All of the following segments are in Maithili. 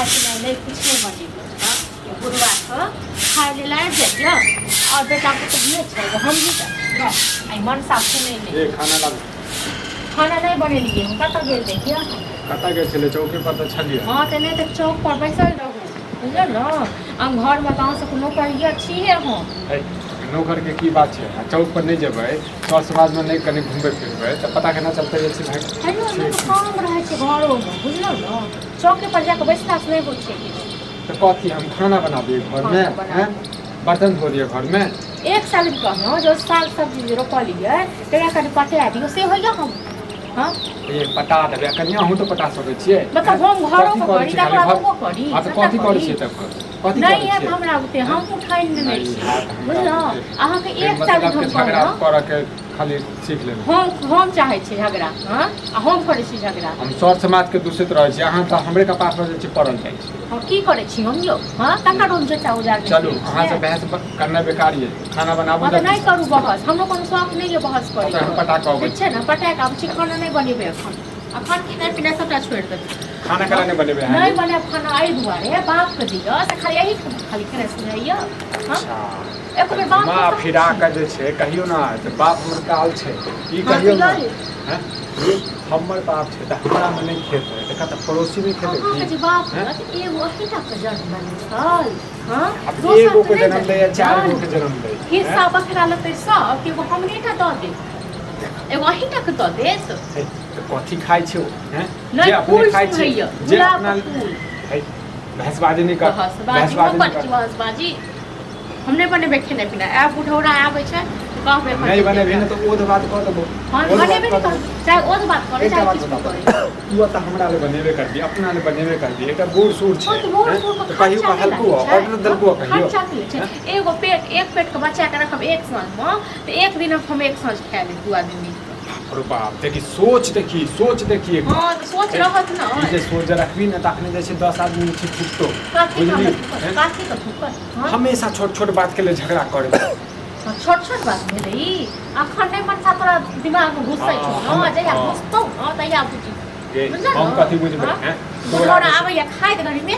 खेनाइ पिनाइ नहि किछु नहि बनेबै। हँ, बुढ़बाके खाय लेल आबि जाइए आओर बेटा पुतहु नहि छै, एगो हमही टा छी। बस आइ मनसा सुनै नहि। ए, खाना लाबू। खाना नहि बनेलियै हम। कतऽ गेल रहियै? कतऽ गेल छलियै? चौके पर तऽ छलियै। हँ तऽ नहि तऽ चौक पर बैसल रहू, बुझल ने? हम घरमे तऽ अहाँ सबके नौकरिया छियै हम। है, नौकरके की बात छै? आ चौक पर नहि जेबै, सर समाजमे नहि कनि घुमबै फिरबै तऽ पता केना चलतै जे छै भाइ? हेलो, छियै लोक की? काम रहै छै घरोमे, बुझलहुँ ने? चौके पर जाकऽ बैसलासँ नहि होइ छै किछु। तऽ कथी हम खाना बना दियै घरमे? खाना बना हैं, बर्तन धो दियै घरमे? एक साल कहलहुँ जे साग सब्जी जे रोपलियै तकरा कनि पटा दियौ, से होइए हम? हँ। ए, पटा देबै। कनि अहूँ तऽ पटा सकै छियै। मतलब हम घरो कथी के करै करी छियै खाली तकरा घर ओहो करी? हँ तऽ सबटा कथी करै करी। छियै तब? कथी नहि करै हैत छियै? हमरा बुते, हम उठानि लेने नहि छी, हैत हमरा बुझलहुँ? बुते। अहाँके फेर एक साल मतलब हम के झगड़ा कहलहुँ करऽ के खाली सीख लेबै। हम चाहै छी झगड़ा? हँ, आ हम करै छी झगड़ा? हम सर समाजके दूषित रहै छी, अहाँ तऽ हमरे कपार पर जे छै पड़ल जाइ छी। हम की करै छी हम यौ? हँ, ककर हम जटा उजारने चलू, छियै? अहाँसँ बहस करनाइ बेकार ये। खाना बनाबू। हँ तऽ नहि जल्दी। करू बहस, हमरो कोनो शौक नहि यऽ बहस तऽ हम करैके। पटा कऽ अबै। ठीक छै ने, पटा कऽ आबै छी। खाना नहि बनेबै एखन। एखन खेनाइ पिनाइ सबटा छोड़ि देबै। खाना केना नहि बनेबै अहाँ? नहि बनायब खाना एहि दुआरे, बापके दिअ से खाली एही खाली खेनाइ सुनाइए। हँ। अच्छा। एक बेर बाप घुमा फिरा कऽ जे छै कहियौ ने जे बाप हमर काल छै ई। हँ, कहियौ तऽ ने। लऽ लेब। हैं? ये हमर बाप छै तऽ हमरामे नहि खेतै तऽ कतऽ पड़ोसीमे खेतै अहाँके की? जे बाप हैं? होत, एगो अहीटा के जन्म देने छल? हँ? आब दोसर एगो के के नहि जन्म देने दैया, चारि छल? गो के जन्म दै। हिस्सा बखरा लेतै सब कि एगो हमरे टा दऽ देत? एगो अहीटा के दऽ देत? हे, तऽ कथी खाइ छै ओ? हैं? नहि जे अपने फूल खाइ छै सुनैया जे गुलाब अपना के फूल। हे, बहसबाजी नहि कर। बहसबाजी हम बहसबाजी करै नहि छी? कर। बहसबाजी हम नहि बनेबै खेनाइ पिनाइ। आब बुढ़ौरा आबै छै तऽ कहबै एखन नहि जे बनेबही ने तऽ ओध बात कऽ देबो। हम ओध बात बनेबे कऽ नहि देबो। करबै, चाहे ओध बात करे एकटा चाहे बात किछु भी बताबऽ, करे। तू तऽ हमरा ले बनेबे करबी, अपना ले बनेबे करबी। एकटा बूढ़ सूढ़ छै। हँ तऽ बूढ़ हैं? सूढ़ के तऽ कहियो खर्चा नहि कहलको लागै छै? ऑर्डर देलको कहियो? खर्चा की छै? एगो पेट, एक पेट के बच्चा के रखब एक साँझ मे तऽ एक दिन हम एक साँझ खाए लेब दू आदमी मिल कऽ। बाप रे बाप, देखी सोच, देखी सोच, देखी एक हँ तऽ सोच रहत ई ने। जे सोच रखबी ने तखने जे छै 10 आदमी छै थुकतो। कथी के बुझली? हमरा थुकत? हैं? कथी के थुकत? हँ। हमेशा छोट छोट बात के लिए झगड़ा करे। हँ, छोट छोट बात भेलै ई। अखन नहि मनसा तोरा दिमाग मे घुसै छौ। हँ, ने जहिया घुसतौ ने तहिया बुझी। गे, बुझल हम ने? कथी बुझबै? हँ? हैं? तोरा बुढ़ौरा आबैया खाइत घड़ी मे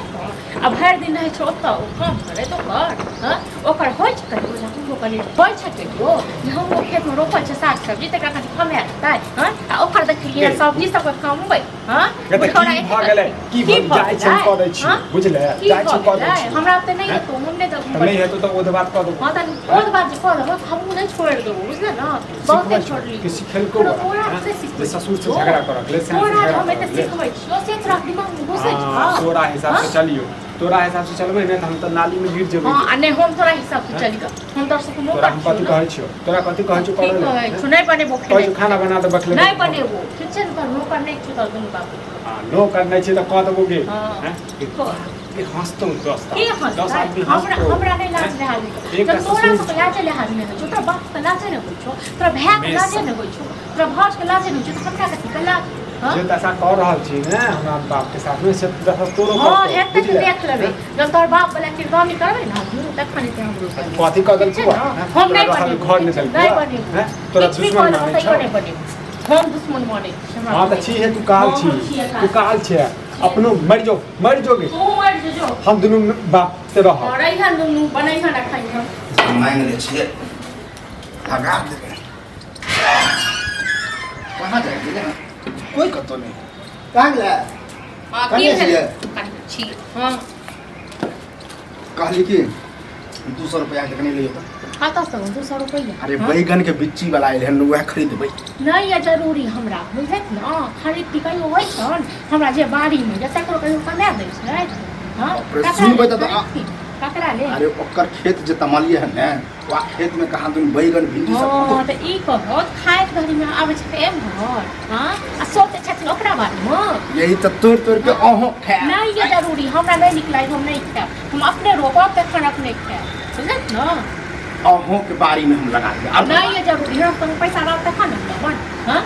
आ भरि दिन रहै छै ओतऽ, ओ काम करैत ओकर। हँ, ओकर होइ छै कहियो जे हमरो कनि होइ छै कहियो जे हमरो खेतमे रोपल छै साग सब्जी, तकरा कनि कमाए देतै? हँ, आ ओकर देखलियै गे। सब्जी सबके कमबै? हँ। गे, तऽ बुढ़ौरा की एते भऽ गेलै? की की भऽ जाइ छै? हम कऽ दै छियै। हँ? बुझले? की जाइ छी भऽ कऽ दै गेलै? छियै। हमरा ओते नहि हैं? हेतौ, हम नहि तऽ देबौ। नहि हेतौ तऽ ओध बात कऽ देबो। हँ तऽ ओध बात जे कऽ देबो तऽ हमहूँ नहि छोड़ि देबो, बुझले ने? बहुते सिखबै छौ छोड़ली कि सिखेलको तोरा बड़ा, तोरा हैं? से सिखबै जे ससुर से छियौ। झगड़ा करऽ ले, सास से तोरा जे झगड़ा हम एते करऽ ले। सिखबै छियौ से तोरा दिमागमे घुसै हँ, छौ? तोरा हिसाब से हँ? चलियौ, तोरा हिसाब से चलबै ने तऽ हम तऽ नाली में गिर जेबै। हँ, आ नहि हम तोरा हिसाब से चलि कऽ हम तोरा सबके तोरा नौकर हम छियौ कथी ने। कहै छियौ? तोरा कथी कहै छियौ की करै ले? कहै हैं? छौ? नहि बनेबो कहै खेनाइ। छियौ खाना बना दे बखले। नहि बनेबो, ठीक छै ने? तोहर नौकर नहि छियौ तोहर दुनू बाप। हँ, नौकर नहि छै तऽ कऽ देबो गे। हँ। हैं? कऽ। के हँसतौ 10 के 10 हँसतै? आदमी हमरा हँसतौ। हमरा नहि लाज हैं? लिहाज नहि। एकटा जब तोरा ससुर सबके छौ। लाजे लिहाज नहि होइ छौ, तोरा बापके लाजे नहि होइ छौ, तोरा भायके लाजे हमेशा नहि होइ छौ, तोरा भाउजके लाजे नहि होइ छौ, तऽ हमरा कथी के लाज? हँ। जे दशा कऽ रहल छी ने हमरा बाप के साथ में से दशा तोरो हँ करतौ। हेतै तऽ बुझले? देख लेबै। जब तोहर बाप वाला किरदानी करबै ने हमहूँ, तखन हेतै हमरो संगे। कथी कऽ ठीक छै देलकौ? ने? हैं? हम तोरा नहि रहल बनेबो, घर नहि ठीक छै? देलकौ? नहि बनेबो। हैं? तोरा किछु भी दुश्मन कऽ लेबो मानै तैयो छौ? नहि बनेबो। हम दुश्मन मानै छी हमरा? हँ तऽ छी हे, तू काल हँ, छी। हम छियै तू काल। काल छै अपनो। मरि जो, मरि जो गे। तू मरि जो, जो। हम दुनू बाप से रहब। हँ, रहिहन दुनू, बनैहन आ खैहन। मांगि लै छियै, लगा देबै। कहाँ जाइ गेलै? कोइ कतहु नहि। कहाँ गेलै? हँ, की कने भेल? छियै? कनि छी, हँ। कहली कि 200 रुपैआ के कनि लियौ तऽ। कतऽसँ 200 रुपैआ? अरे हँ? बैगन के बिच्ची वाला एलै हन, वएह खरीदबै। नहि यऽ जरूरी हमरा, बुझलैथ ने? खरीद के कहियो होइ छन? हमरा जे बाड़ीमे जे तकरो कहियो कमा दै छै? हँ? बाप रे, ककरा सुनबै लेल तऽ खरीद? ककरा लेल? अरे ओकर खेत जे तमलियै हन ने, वएह खेत में कहाँ दुन बैगन भिंडी सब। हँ तऽ ई कहत खाइत घड़ीमे आबै छै एम्हर। हँ, आ सोचै छथिन ओकरा बारेमे। यही तऽ तोड़ि तोड़ि के अहूँ खायब। नहि ये जरूरी हमरा, नहि नीक लागै, हम नहि खायब। हम अपने रोपब तखन अपने खायब, बुझलत ने? अहूँ के बाड़ी में हम लगा देबै आर। नहि ये जरूरी, हम संग पैसा रहत तखन ने देबन। हँ,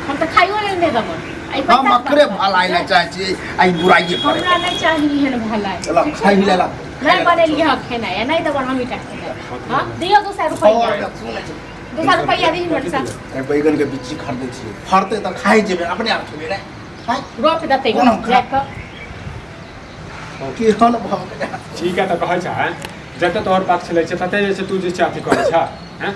हम तऽ खाइयो लेल नहि देबन एहि हम पैसाके अकरे बात भलाई छै। लए चाहै छियै आ ई बुराइए करै। हमरा नहि चाही एहन भलाई। चल, ठीक छै खाइ ने? लेला। नहि बनेलियै हँ खेनाइ आ नहि देबन हम ईटा खेनाइ। हँ, दियौ 200 रुपैआ, 200 रुपैआ दिही मनसा। अरे बैगन के बिच्ची खरीदै छियै, फड़तै तऽ खाइ जेबै, अपने आप खेबै ने खाइ। रोप देतै कोन हम जाकऽ। केहन भऽ गेलै। ठीक है, तऽ कहै छै जते तोहर पक्ष लै छै तते जे छै तू जे छै अथी करै छ हैं?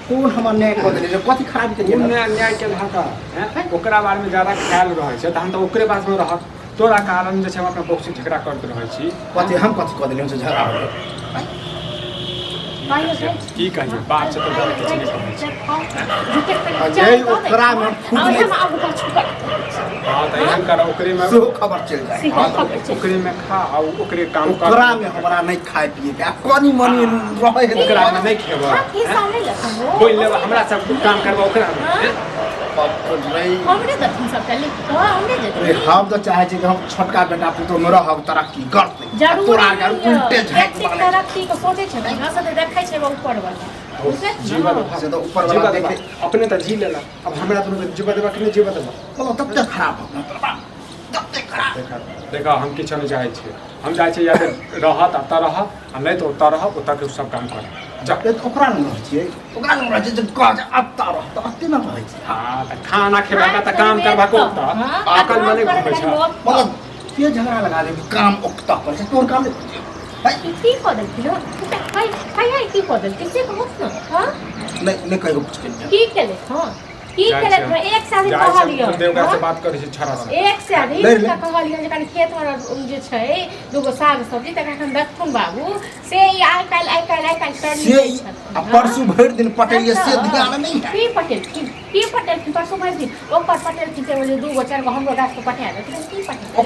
कोन हमर न्याय कऽ देले जे कथी खराबी केलियै? कोन न्याय न्याय केलहक हैं? ओकरा बारेमे ज्यादा ख्याल रहै छै तहन तऽ ओकरे बातमे रहत। तोरा कारण जे छै हम अपना बहू से झगड़ा करैत रहै छी। कथी हम कथी कऽ देलियै से झगड़ा हो गेलै? की कहियै, बात छै तऽ ज्यादा किछु नहि कहै छै। अजय, ओकरामे हम खुद नहि- हँ, तऽ एहन कर, ओकरे मे सेहो खबर चलि जाय। हँ, तऽ ओकरे मे खा आ ओकरे काम कर। ओकरामे हमरा नहि खाय पिए के आ कनि मनि रहै है। ओकरा मे नहि खेबै, बोलि लेबै हमरा सब काम करबै ओकरा मे, हैं? हमरे दथिन सबटा लिख कऽ, हमरे अरे देथिन। हम तऽ चाहै छी कि हम छोटका बेटा पुतोह मे रहब, तरक्की करतै। आ जरूर। तोरा आर उल्टे झाँकि एतेक मारै छै। तरक्की के सोचै छै ने, से तऽ देखै छै ऊपर वाला। जीवा देबा। से तऽ ऊपर वाला जीवा देबा। देखे। अपने तऽ जी लेला, अब हमरा दुनू के जीवा देबा कि नहि जीवा देबा? मतलब तते खराब हो गेल तोरा, तते खराब। देखा देखा, हम किछो नहि चाहै छियै। हम चाहै छियै या तऽ रहत एतऽ रहत आ नहि तऽ ओतऽ रहब, ओतऽ के सब काम करब जा। ए तऽ ओकरा लग रहै छियै, ओकरा लग रहै छियै जे कह जे एतऽ रह तऽ एते ने रहै छियै। हँ, तऽ खाना खेबा तऽ काम करबा को ओतऽ अकल मे नहि घुमै छै। मतलब के झगड़ा लगा दे, काम ओकता करै छै, तोर काम नहि करै छै। है? की कऽ देलखिन हँ? हाय हाय हाय, की कऽ देलखिन से कहू ने। हँ। नहि नहि, कहियो कुछ केलियै? की केलथि हँ, की जाइ केलथि छियै। हँ? एक साल जाइ छियै, कहलियै देवगा से हँ? बात करै छी छड़ा से। एक से अधिक नहि, नहि। हुनका कहलियनि जे कनि खेतमे जे छै दूगो साग सब्जी तकरा एखन देखथुन बाबू, से ई आइ काल्हि आइ काल्हि आइ काल्हि करनी से नहि ई- छथिन। आ परसू भरि दिन पटेलियै से ध्यान नहि है। की पटेलखिन, की पटेलखिन परसू भरि दिन? ओकर पटेलखिन से दूगो चारि गो हमरो गाछ पर पटा देथिन। की पटेलखिन?